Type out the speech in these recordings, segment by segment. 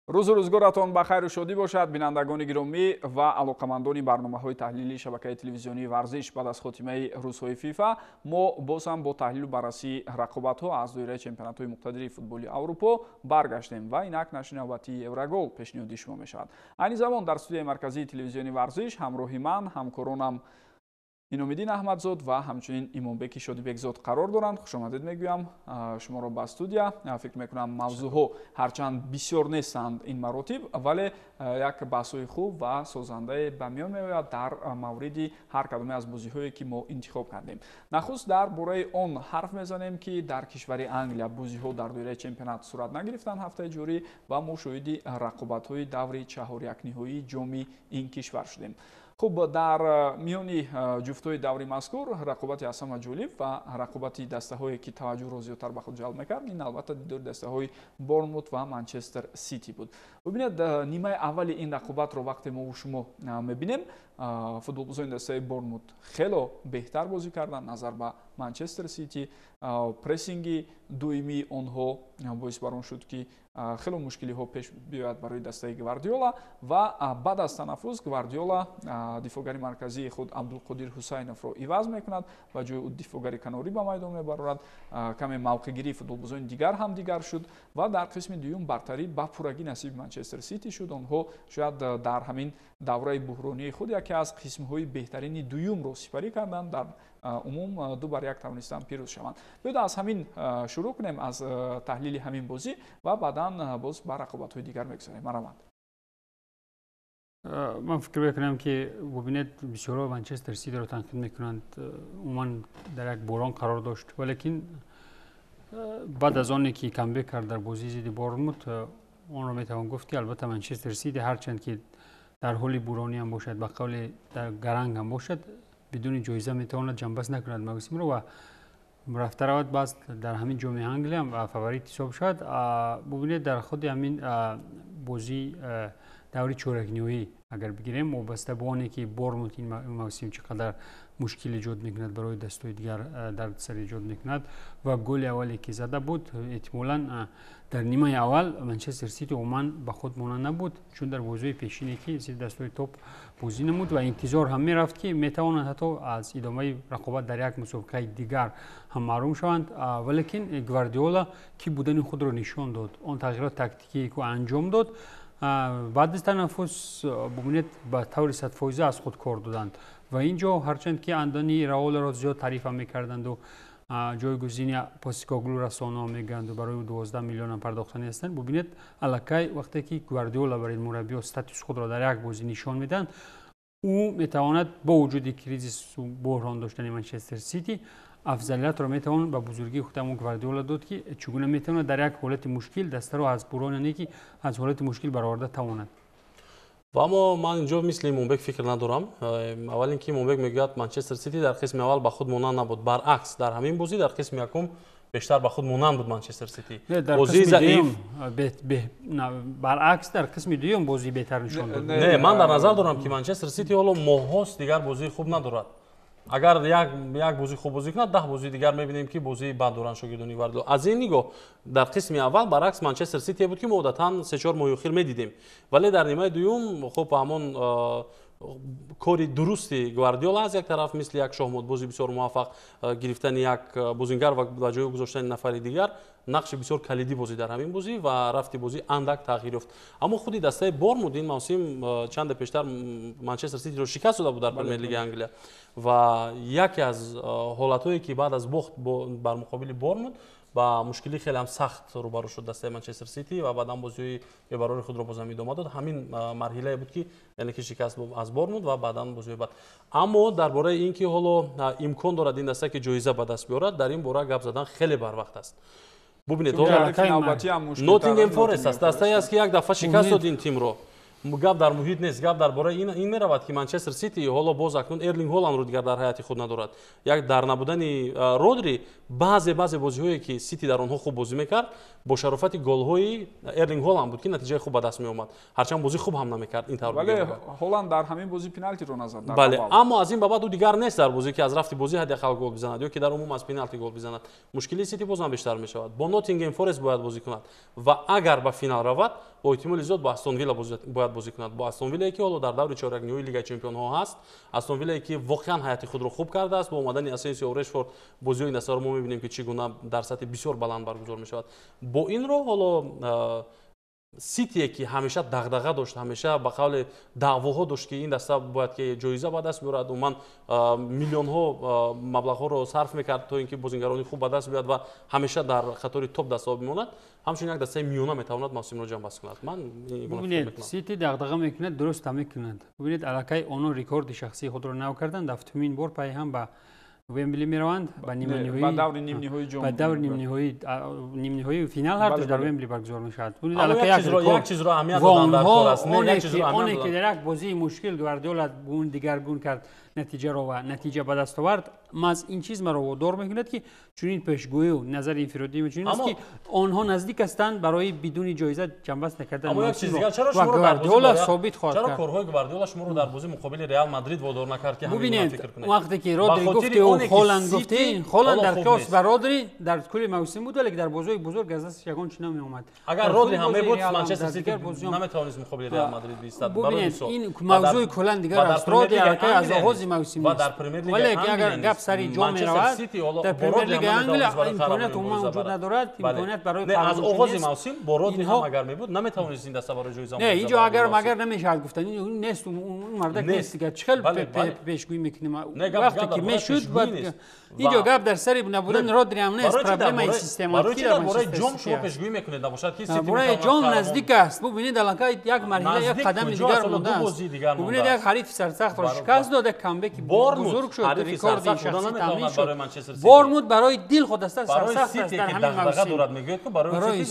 Рӯзу рӯзгоратон ба хайру шодӣ бошад, бинандагони гиромӣ ва алоқамандони барномаҳои таҳлилии шабакаи телевизионии Варзиш. Баъд аз хотимаи рӯзҳои ФИФА мо боз ҳам бо таҳлилу баррасии рақобатҳо аз доираи чемпионатҳои муқтадири футболи Аврупо баргаштем ва инак нашри навбатии Еврогол пешниҳоди шумо мешавад. Айни замон дар студияи марказии телевизиони Варзиш ҳамроҳи ман ҳамкоронам Иномиддин Аҳмадзод ва ҳамчунин Имомбеки Шодибекзод қарор доранд. Хушомадед мегӯям шуморо ба студия. Фикр мекунам, мавзӯъҳо ҳарчанд бисёр нестанд ин маротиб, вале як баҳсҳои хуб ва созандае ба миён меояд дар мавриди ҳар кадоме аз бозиҳое, ки мо интихоб кардем. Нахуст дар бораи он ҳарф мезанем, ки дар кишвари Англия бозиҳо дар доираи чемпионат сурат нагирифтанд ҳафтаи ҷорӣ ва мо шоҳиди рақобатҳои даври чаҳорякниҳоии ҷоми ин кишвар шудем. Хуб, дар миёни ҷуфтҳои даври мазкур рақобати аз ҳама ҷолиб ва рақобати дастаҳое, ки таваҷҷӯҳро зиёдтар ба худ ҷалб мекард, ин албатта дидори дастаҳои Борнмут ва Манчестер Сити буд. Бибинед, нимаи аввали ин рақобатро вақте мо шумо мебинем, футболбозони дастаи Борнмут хело беҳтар бозӣ карданд назар ба Манчестер Сити. Прессинги доимии онҳо боис бар он шуд, ки хело мушкилиҳо пеш биёяд барои дастаи Гвардиола. Ва баъд аз танаффус Гвардиола дифоъгари марказии худ Абдулқодир Ҳусайновро иваз мекунад ва ҷои ӯ дифоъгари канорӣ ба майдон мебарорад. Каме мавқеъгирии футболбозони дигар ҳам дигар шуд ва дар қисми дуюм бартарӣ ба пуррагӣ насиби Манчестер Сити шуд. Онҳо шояд дар ҳамин давраи буҳронии худ яке аз қисмҳои беҳтарини дуюмро сипарӣ карданд. Дар умум 2-1 тавонистанд пирӯз шаванд. Биёед, аз ҳамин шурӯъ кунем, аз таҳлили ҳамин бозӣ, ва баъдан боз ба рақобатҳои дигар мегузарем. Марҳамат. Ман фикр мекунам, ки бубинед, бисёрҳо Манчестер Ситиро танқид мекунанд, умуман дар як буҳрон қарор дошт, валекин баъд аз оне ки камбек кард дар бозии зидди Борнмут, онро метавон гуфт, ки албатта Манчестер Сити, ҳарчанд ки дар ҳоли буҳронӣ ҳам бошад, ба қавли дар гаранг ҳам бошад, бидуни ҷоиза метавонад ҷамъбаст накунад мавсимро ва рафта равад бас дар ҳамин ҷоми Англия ҳам фаворит ҳисоб шавад. Бубинед, дар худи ҳамин бозӣ даври чоракниҳоӣ агар бигирем, вобаста ба оне ки Борнмут ин мавсим чӣ қадар мушкил эҷод мекунад барои дастҳои дигар, дардсар эҷод мекунад ва голи аввале ки зада буд, эҳтимолан дар нимаи аввал Манчестер Сити умуман ба худ монанд набуд, чун дар бозиҳои пешине ки зидди дастҳои топ бозӣ намуд ва интизор ҳам мерафт, ки метавонанд ҳатто аз идомаи рақобат дар як мусобиқаи дигар ҳам маҳрум шаванд. Валекин Гвардиола ки будани худро нишон дод, он тағйирот тактикие ки анҷом дод баъд аз танаффус, бубинед, ба таври садфоиза аз худ кор доданд. Ва ин ҷо ҳарчанд ки Андони Ираоларо зиёд таърифа мекарданду ҷойгузини Постекоглу расонаҳо мегӯянду барои ӯ 12 миллионам пардохтанӣ ҳастанд, бубинед, аллакай вақте ки Гвардиола бар ин мураббиё статус худро дар як бозӣ нишон медиҳанд, ӯ метавонад бо вуҷуди кризису буҳрон доштани Манчестер Сити афзалиятро метавон ба бузургии худ ҳамон Гвардиола дод, ки чӣ гуна метавонад дар як ҳолати мушкил дастаро аз буҳрон, яъне ки аз ҳолати мушкил бароварда тавонад. Ва аммо ман инҷо мисли Имомбек фикр надорам. Аввал ин ки Имомбек мегӯяд, Манчестер Сити дар қисми аввал ба худ монанд набуд. Баръакс, дар ҳамин бозӣ дар қисми якум бештар ба худ монанд буд Манчестер Сити. Бозии заиф. Баръакс, дар қисми дуюм бозии беҳтар нишон дод. Не, ман дар назар дорам, ки Манчестер Сити ҳоло моҳҳост дигар бозии хуб надорад. Агар як бозӣ хуб бозӣ кунад, 10 бозии дигар мебинем, ки бозии бад доранд шогирдони Гвардиола. Аз ин нигоҳ дар қисми аввал баръакс Манчестер Ситие буд, ки мо одатан 3-4 моҳи охир медидем. Вале дар нимаи дуюм, хуб, ҳамон кори дурусти Гвардиола аз як тараф, мисли як шоҳмотбози бисёр муваффақ, гирифтани як бозингар ва ба ҷои гузоштани нафари дигар нақши бисёр калидӣ бозӣ дар ҳамин бозӣ ва рафти бозӣ андак тағйир ёфт. Аммо худи дастаи Борнмут ин мавсим чанде пештар Манчестер Ситиро шикаст дода буд дар Премер-лигаи Англия ва яке аз ҳолатҳое, ки баъд аз бохт бар муқобили Борнмут ба мушкилӣ хеле ҳам сахт рӯбарӯ шуд дастаи Манчестер Сити ва баъдан бозиҳои бебарори худро бозам идома дод, ҳамин марҳилае буд, ки яъне ки шикаст аз Борнмут ва баъдан бозиҳои баъд. Аммо дар бораи ин ки ҳоло имкон дорад ин даста, ки ҷоиза ба даст биёрад, дар ин бора гап задан хеле барвақт аст. Бубинед, Ноттингем Форест аст, дастае аст, ки як дафъа шикаст дод ин тимро. Гап дар муҳит нест, гап дар бораи ин меравад, ки Манчестер Сити ҳоло боз акнун Эрлинг Ҳоландро дигар дар ҳайати худ надорад. Як дар набудани Родри баъзе бозиҳое, ки Сити дар онҳо хуб бозӣ мекард, бо шарофати голҳои Эрлинг Ҳоланд буд, ки натиҷаи хуб ба даст меомад. Ҳарчанд бозӣ хуб ҳам намекард, ин тавр. Бале, Ҳоланд дар ҳамин бозӣ пеналтиро назад. Бале, аммо аз ин ба баъд ӯ дигар нест дар бозӣ, ки аз рафти бозӣ ҳадди ақал гол бизанад ё ки дар умум аз пеналти гол бизанад. Мушкили Сити боз ҳам бештар мешавад. Бо Ноттингем Форест бояд бозӣ кунад ва агар ба финал равад, бо эҳтимоли зиёд бо Астон Вилла бояд бозӣ кунад. Бо Астон Виллае, ки ҳоло дар даври чорякниҳои Лигаи чемпионҳо ҳаст, Астон Виллае, ки воқеан ҳайати худро хуб кардааст. Бо омадани Асенсио, Решфорд бозиҳои дастаро мо мебинем, ки чӣ гуна дар сатҳи бисёр баланд баргузор мешавад. Бо ин роҳ ҳоло Ситие, ки ҳамеша дағдаға дошт, ҳамеша ба қавле даъвоҳо дошт, ки ин даста бояд ки ҷоиза ба даст биёрад, умуман миллионҳо маблағҳоро сарф мекард, то ин ки бозингарони хуб ба даст биёяд ва ҳамеша дар қатори топ дастаҳо бимонад, ҳамчунин як дастаи миёна метавонад мавсимро ҷамъбаст кунад. Ман бубинед, Сити дағдаға мекунад, дуруст ҳам мекунад. Бубинед, аллакай онҳо рекорди шахсии худро нав карданд, ҳафтумин бор пай ҳам ба Вембли мераванд, ба нимниҳоӣ, ба даври нимниҳоии ҷом, ба даври нимниҳоии финал ҳар ду дар Вембли баргузор мешавад. Бубинед, аллакай як чизро аҳамият додан дар кор аст. Не, як чизро аҳамият оне ки дар як бозии мушкил Гвардиола гун дигаргун кард натиҷаро ва натиҷа ба даст овард, маз ин чиз маро водор мекунад, ки чунин пешгӯию назари инфиродӣ чунин аст, ки онҳо наздик ҳастанд барои бидуни ҷоиза ҷамъбаст накардан. Аммо як чиз дигар, чаро ва Гвардиола собит хоҳад кард? Чаро корҳои Гвардиола шуморо дар бозии муқобили Реал Мадрид водор накард, ки ҳамин фикр кунед? Вақте ки Родри гуфти ӯ Холанд гуфти, Холанд дар қиёс ба Родри дар кулли мавсим буд, вале дар бозиҳои бузург аз дасташ ягон чиз намеомад. Агар Родри ҳам мебуд, Манчестер Сити наметавонист муқобили Реал Мадрид биистад. Бубинед, ин мавзӯи куллан дигар аст. Родри аллакай аз оғози мавсим нест. Вале агар гап сари ҷом меравад, дар Премер-лигаи Англия имконият умуман вуҷуд надорад. Имконият барои аз оғози мавсим бо Родри ҳам агар мебуд, наметавонист ин даста барои ҷоиза. Не, инҷо агар магар намешавад гуфтан, ин нест, он мардак нест дигар. Чӣ хел пешгӯӣ мекунем? Вақте ки мешуд, инҷо гап дар сари набудани Родри ҳам нест, проблемаи систематикӣ дар Манчестер Сити. Ҷом шумо пешгӯӣ мекунед, набошад ки Сити бораи ҷом наздик аст. Бубинед, аллакай як марҳила, як қадами дигар мондааст. Бубинед, як ҳарифи сарсахтро шикаст дод, як камбеки бузург шуд, рекорди шахсӣ таъмин шуд. Бормут барои дил худ даста сарсахт аст дар ҳамин мавсим. Барои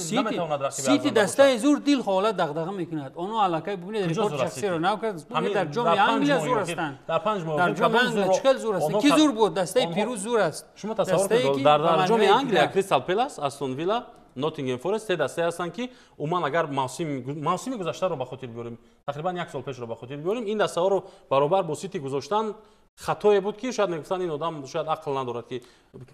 Сити дастаи зур дил ҳолат дағдаға мекунад. Онҳо аллакай бубинед рекорди шахсиро нав кард. Бубинед, дар ҷоми Англия зур ҳастанд. Дар ҷоми Англия чӣ хел зур ҳастанд? Ки зур буд? Дастаи Пирӯз зур аст. Шумо тасаввур кунед, дар ҷоми Англия Кристал Пелас, Астон Вилла, Ноттингем Форест се дастае ҳастанд, ки умуман агар мавсими гузаштаро ба хотир биёрем, тақрибан як сол пешро ба хотир биёрем, ин дастаҳоро баробар бо Сити гузоштан хатое буд, ки шояд мегуфтанд ин одам шояд ақл надорад, ки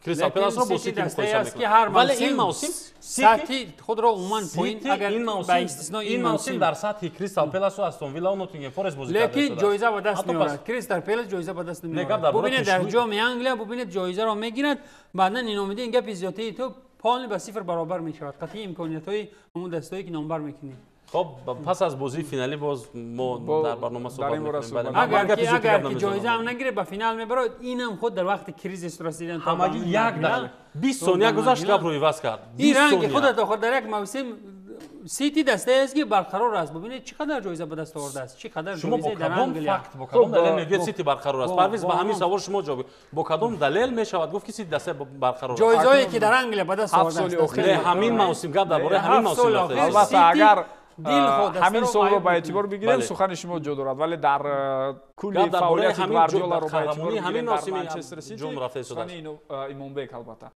Кристал Пеласро бо Сити муқоиса мекунад. Вале ин мавсим сатҳи худро умуман поин, агар ба истиснои ин мавсим дар сатҳи Кристал Пеласу Астон Вилла ва Ноттингем Форест бозӣ карда. Лекин ҷоиза ба даст меорад. Кристал Пелас ҷоиза ба даст намеорад. Бубинед, дар ҷоми Англия бубинед, ҷоизаро мегирад, баъдан иномиди ин гапи зиёдатии ту полни ба сифр баробар мешавад. Қатъи имкониятҳои ҳамон дастҳое ки номбар мекунӣ. Хоб, пас аз бозии финалӣ боз мо дар барнома суҳбат мекунем. Агар ки ҷоиза ҳам нагирад, ба финал мебарад. Инам худ дар вақти кризис расидан ҳамагӣ як дақиқа 20 сония гузашт, гапро иваз кард. Ин ранги худат охир дар як мавсим Сити дастае аст, ки барқарор аст. Бубинед, чӣ қадар ҷоиза ба даст овардааст, чӣ қадар ҷоиза дар Англия. Факт, бо кадом далел мегӯяд Сити барқарор аст? Парвиз, ба ҳамин савол шумо ҷавоб. Бо кадом далел мешавад гуфт, ки Сити дастаи барқарор аст? Ҷоизаое ки дар Англия ба даст овардааст. Не, ҳамин мавсим, гап дар бораи ҳамин мавсим рафта. Албатта, агар ҳамин солро ба эътибор бигирем, сухани шумо ҷо дорад, вале дар кулли фаъолияти Гвардиоларо ба эътибор бигирем дар Манчестер Сити, сухани Имонбек албатта.